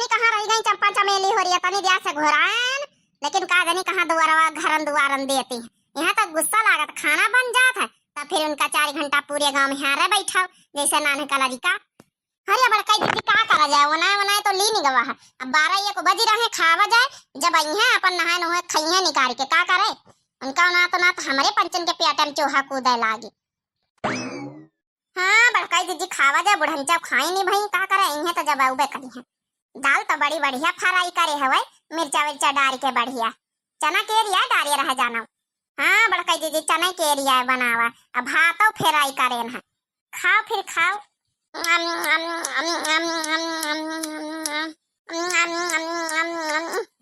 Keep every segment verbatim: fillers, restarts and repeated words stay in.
कहाँ रहि गई चंपा चमेली होरिया, तनी दिया से घोराएन, लेकिन का जानी कहाँ दुआरवा घरन दुआरन देती हैं। यहाँ तक गुस्सा लागत, खाना बन जात है, तब फिर उनका चार घंटा पूरे गाँव में हारे बैठाओ, जैसे नान्हे का लड़िका। अरे बड़काई दीदी, का करा जाए, ओनाए ओनाए तो ली निगवा है। अब बारह एक बजी रहे, खावा जाए, जब अइहें अपन नहाए नोहे खइहें निकाल के, का करे? उनका ओनात ओनात हमरे पंचन के पेट में चूहा कूदे लागी। हाँ बड़काई दीदी, खावा जाए, बुढ़ंचा खाई नहीं भई, का करे, अइहें तो जब अउबे करिहें। दाल तो बड़ी बढ़िया फ्राई करे हवे, मिर्चा विर्चा डाल के बढ़िया। चना के एरिया डारे रह जाना। हाँ बड़काई दीदी, चना के एरिया बनावा, अब भातो फ्राई करेन है। खाओ फिर खाओ।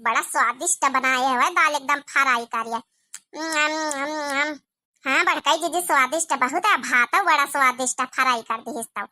बड़ा स्वादिष्ट बनाए हवे दाल, एकदम फ्राई करिया। हाँ बड़काई दीदी, स्वादिष्ट बहुत है, भातो बड़ा स्वादिष्ट फ्राई कर दिहिस तो।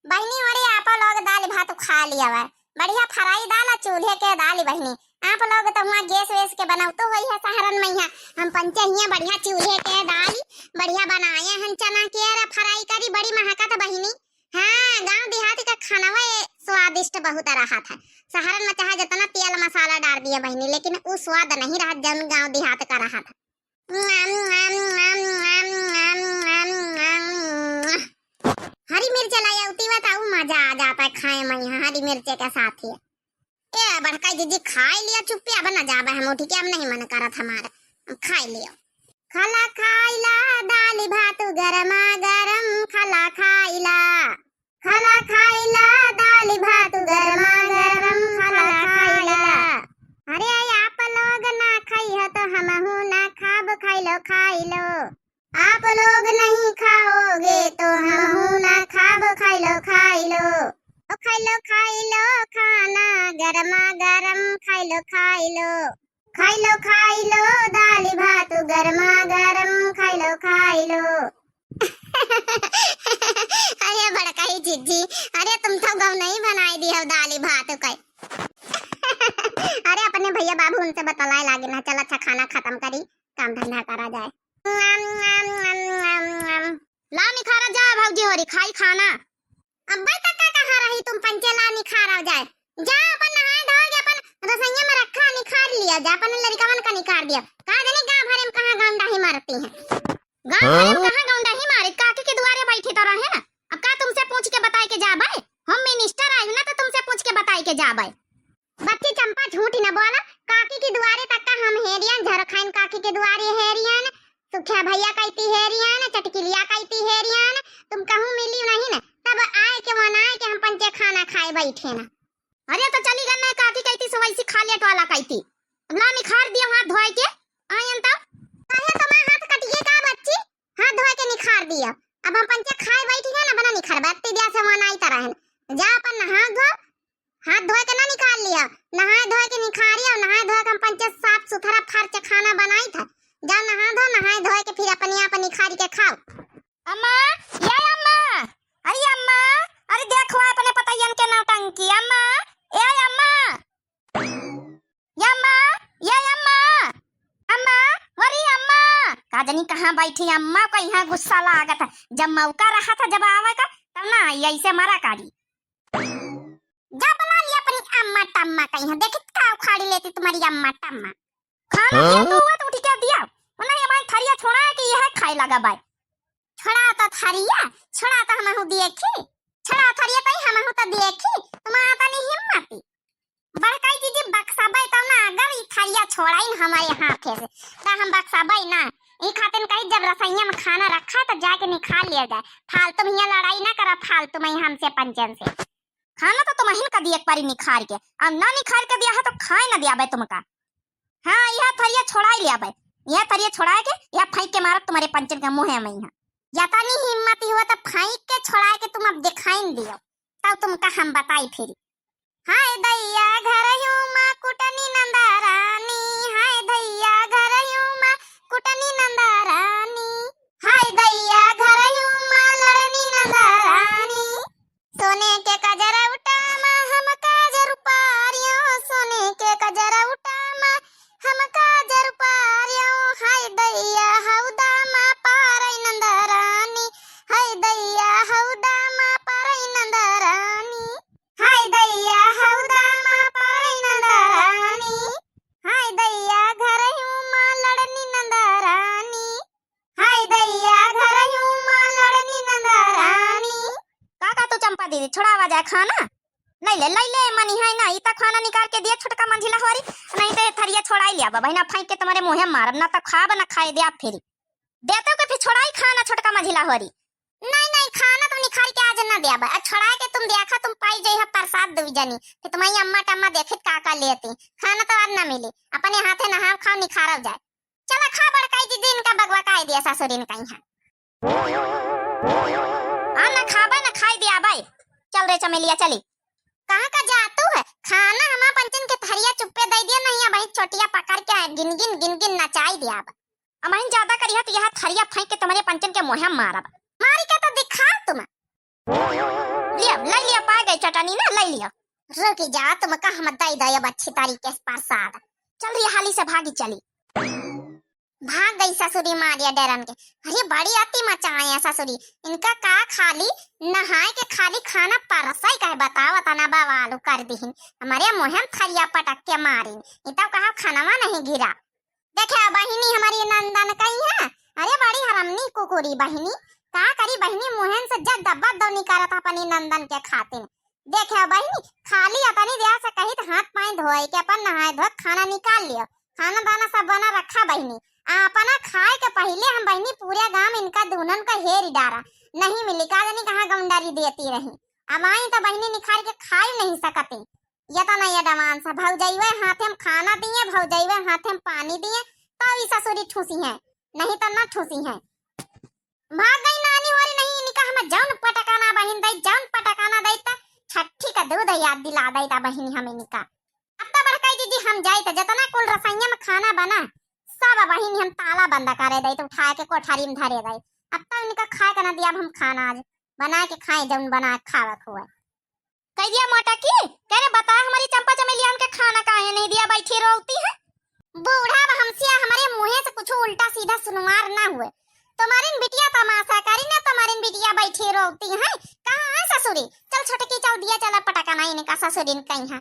बहिनी, अरे आपो लोग दाल भात खा लिया बा। बढ़िया फ्राई दाल आ चूल्हे के दाल बहिनी। आप लोग तो हुआँ गैस वैस के बनौतो होई है शहरन में, हियाँ हम पंचे हियाँ बढ़िया चूल्हे के दाल, बढ़िया बनाए हन चना के अरा फ्राई करी, बड़ी महकत बहिनी। हाँ, गाँव देहात का खानवा स्वादिष्ट बहुत रहत है। शहरन में चाहे जितना तेल मसाला डाल दिया बहिनी, लेकिन उ स्वाद नहीं रहत जौन गाँव देहात का रहत है। हरी मिर्च लाई अउती बा त अउ मजा आ जात है खाए में यहाँ हरी मिर्च के साथ ही। ए बड़काई दीदी, खाई लिया चुप्पे, अब न जाबे हम उठी के, अब नहीं मन करत हमार, अब खाई लियो। खला खाइला दाल भात गरमा गरम, खला खाइला। खला खाइला दाल भात गरमा गरम, खला खाइला। अरे आप लोग ना खाई हो तो हमहू ना खाब, खाइलो खाइलो। आप लोग नहीं खाओगे तो हमहू ना खाब, खाइलो खाइलो। ओ खाइलो खाइलो खाना गरमा गरम, खाइलो खाइलो। खाइलो खाइलो दाल भात गरमा गरम, खाइलो खाइलो। अरे बड़काई जिज्जी, अरे तुम तो गौ नहीं बनाई दी हो दाल भात के। अरे अपने भैया बाबू उनसे बतलाए लागे ना, चल अच्छा खाना खत्म करी, काम धंधा करा जाए। ला निखारा जा भौजी होरी, खाई खाना। अब्बे तक का कहाँ रही तुम पंचे, ला निखारा जाए। जा अपन नहाए धोए के अपन रसोइया में रखा, निखार लिया जा, अपन लड़िकवन का निखार दिया। का जाने गाँव भरे में कहाँ गौंडा ही मारती हैं। गाँव भरे में हाँ? कहाँ गौंडा ही मारे, काकी के दुआरे बैठी तो रहे ना। अब का तुमसे पूछ के बताए के जाबे? हम मिनिस्टर आए ना तो तुमसे पूछ के बताए के जाबे। बच्ची चंपा झूठ न बोला, काकी के दुआरे तक का हम हेरियन, झरखाइन काकी के दुआरे हेरियन, सुखिया भैया कहती हेरियन, चटकिलिया कहती हेरियन, तुम कहूँ मिली नहीं न, तब आए के वनाए के हम पंचे खाना खाए बैठे न। अरे तो चली गन न काकी कहती से वैसी खा लेट वाला कहती। अब ला निखार दिया हाथ धोए के, आयन तब। काहे तुम्हार हाथ कटिए का बच्ची? हाथ धोए के निखार दिया। अब हम पंचे खाए बैठी है ना, बना निखार बत्ती दिया से वनाई तरह है। जा अपन नहा धो, हाथ धोए के ना निखार लिया, नहाए धोए के निखारी, और नहाए धोए के हम पंचे साफ सुथरा फर्च खाना बनाई था। जा नहा धो, नहाए धोए के फिर अपने आप निखारी के खाओ। अम्मा, ये अम्मा, अरे अम्मा, अरे देखो अपने पतैयन के नौटंकी, अम्मा, ए अम्मा, ये अम्मा, ये अम्मा, अम्मा, अरे अम्मा, का जानी कहाँ बैठी अम्मा, कहीं गुस्सा लागत है, जब मौका रहा था जब आवे का, तब ना आई, ऐसे मरा कारी। जा बुला लिया अपनी अम्मा टम्मा कहीं, देखी का उखाड़ी लेती तुम्हारी अम्मा टम्मा। खाना दिया हाँ? तू हुआ तो उठी के दिया, नहीं हमारी थरिया छोड़ा है कि यह खाए लगा बाय। छोड़ा तो थरिया, छोड़ा तो हमहू देखी, छोड़ा थरिया तो हमहू तो देखी, तुम्हारा तो नहीं हिम्मत। बड़काई जीजी बक्साबे तो ना, अगर ई थरिया छोड़ाइन हमारे हाथे से, तो हम बक्साबे ना। ई खातिन कही जब रसोइया में खाना रखा है तो जाके निखार लिया जाए। फालतू में यहाँ लड़ाई ना करा, फालतू में हमसे पंचन से। खाना तो तुम अहिन का दिए एक बारी निखार के, अब ना निखार के दिया है तो खाए ना दिया बे तुमका। हाँ, यह थरिया छोड़ाई लिया बे, यह थरिया छोड़ा के यह फेंक के मारब तुम्हारे पंचन के मुँह में यहाँ। या तो नहीं हिम्मत हुआ तो फेंक के छोड़ा के तुम अब दिखाई न दियो, तब तुमका हम बताई फिर। हाय दैया घरयू मा कुटनी नंदा रानी, हाय दैया घरयू मा कुटनी नंदा रानी, हाय दैया घरयू मा लड़नी नंदा रानी। सोने के कजरौटा मा हम काजर उपारियो, सोने के कजरौटा मा हम काजर उपारियो, हाय दैया हौदा मा पारै नंदा रानी, हाय दैया हौदा मा पारै नंदा रानी। दीदी, छोड़ावा जाए खाना। लइ ले, लइ ले, मनी है ना, ई त खाना निकाल के दिया छोटका मंझिला होरी, नहीं त थरिया छोड़ाई लिया बहिना, फेंक के तुम्हारे मुँहे मारब, ना त खाब ना खाए दे आप फेरी। देते के फिर छोड़ाई खाना छोटका मंझिला होरी। नहीं, नहीं, खाना तुम निखार के आज ना दिया बा, छोड़ा के तुम देखा, तुम पाई जइहा प्रसाद दुई जनी, फिर तुम्हारी अम्मा टम्मा देखित का का लेती, खाना तो आज ना मिली, अपने हाथे नहाव खाव निखारव जाए। चला खा बड़काई दीदी, इनका बगवा काई दिया ससुरिन कहीं है। आ ना खाबे ना खाई दिया बाई। चल रे चमेलिया चली। कहाँ का जातू है? खाना हमा पंचन के थरिया चुप्पे दे दिया नहीं, अब वही चोटिया पकड़ के गिन गिन गिन गिन नचाई दिया अब। अमहिन ज्यादा करिया तो यह थरिया फेंक के तुम्हारे पंचन के मुँहे मारब। मारी के तो दिखा तुम। लिया, ले लिया, पा गए चटनी ना, ले लिया। रुकी जा, तुमका हम दई दई अब अच्छी तरीके से प्रसाद। चल रही हाली से भागी चली। भाग गई ससुरी मारिया डरन के। अरे बड़ी अति मचाए हैं ससुरी, इनका का खाली नहाए के खाली खाना परसई का है, बताओ तना बवालू कर दिहिन। हमारे मुँहे में थरिया पटक के मारिन, ई तब कहा खानवा नहीं गिरा। देखे बहिनी हमारी नंदन कहीं है, अरे बड़ी हरमनी कुकुरी बहिनी, का करी बहिनी मुँहन से जब दब्बा दौनी करत अपनी नंदन के खातिन। देखे बहिनी खाली अतनी देर से कहित हाथ पाँय धोए के अपन नहाए धोए खाना निकाल लियो, खाना दाना सब बना रखा बहिनी। आ अपना खाए के पहिले हम बहिनी पूरे गांव इनका दूनन का हेर डारा, नहीं मिली का जानी कहाँ गौंडारी देती रही। अब आई तो बहिनी निखार के खाई नहीं सकती। ये तो नहीं advance है, भौजइवे हाथे में खाना दिए, भौजइवे हाथे में पानी दिए, तो ई ससुरी ठूसी है, नहीं तो ना ठूसी है। भाग गई नानी होरी नहीं, इनका हम जौन पटकाना बहिन दई, जौन पटकाना दई त छठी का दूध याद दिला दई ता बहिन हम इनका। अब तो बड़काई दीदी हम जाई त जितना कुल रसोइया में खाना बना, सब बहिन हम ताला बंद करे दई, तो उठा के कोठारी में धरे दई। अब तो इनका खाए का ना दिया, अब हम खाना आज बना के खाए, जौन बना के खावा खुआ। कह दिया मोटा की, कह रे बता हमारी चंपा चमेलिया हमके खाना काहे नहीं दिया, बैठी रोवती है। बूढ़ा अब हमसे हमारे मुँहे से कुछ उल्टा सीधा सुनवार ना हुए। तुम्हारी बिटिया तमाशा करी ना, तुम्हारी बिटिया बैठी रोवती है। कहाँ है ससुरी? चल छोटकी चल दिया, चला पटकना इनका ससुरिन कहीं है।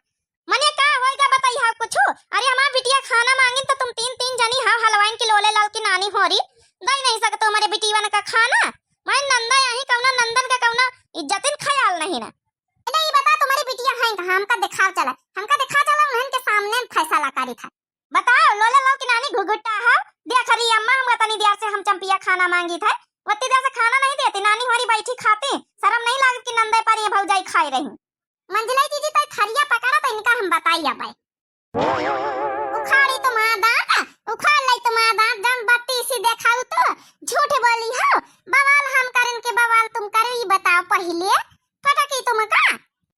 मने का होएगा बताई है कुछ? अरे हमार बिटिया खाना मांगिन तो तुम तीन तीन जनी हाव हलवाइन की लोले लाल की नानी होरी, दई नहीं सकते हमारे बिटिया का खाना। मैं नंदा यही कौनो नंदन का कौनो इज्जतिन ख्याल नहीं ना। ए, ई बता, तुम्हारी बिटिया है कहाँ? हमका दिखाव चला, हमका दिखाव चला, उन्हन के सामने फैसला करी था। बताओ, लोले लाल की नानी घुघुट्टा है, देख रही अम्मा, हम तनी देर से हम चंपिया खाना मांगी था, वत्ती देर से खाना नहीं देती, नानी हमारी बैठी खाती, शर्म नहीं लागत कि नंदे पर ये भौजाई खाई रही। मंझलाई दीदी, तै थरिया पकड़ा तो इनका हम बताई अब। उखाड़ी तुम्हार दांत, उखाड़ लाई तुम्हार दांत, जौन बत्तीसी देखाऊ तो झूठ बोली हो। बवाल हम करेन के बवाल तुम करो, ई बताओ पहिले, पटकी तुमका?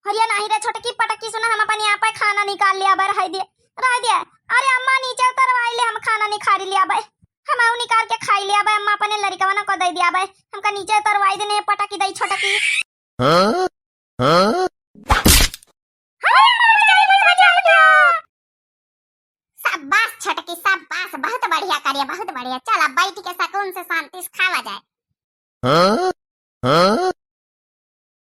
हरिया नहीं रे छोटकी पटकी, सुना हम अपनी आप खाना निकाल लिया बे, रह दे, रह दे। अरे अम्मा नीचे उतरवाई ले, हम खाना निखारी लिया बे, हम आऊ निकाल के खाई लिया बे, अम्मा अपने लड़िकवन को दे दिया बे, हमका नीचे उतरवाई देने पटकी दई छोटकी। हाँ? हाँ? शाबाश छोटकी, शाबाश, बहुत बढ़िया करिया, बहुत बढ़िया। चल, अब बैठ के सुकून से शांति से खावा जाए। हाँ? हाँ?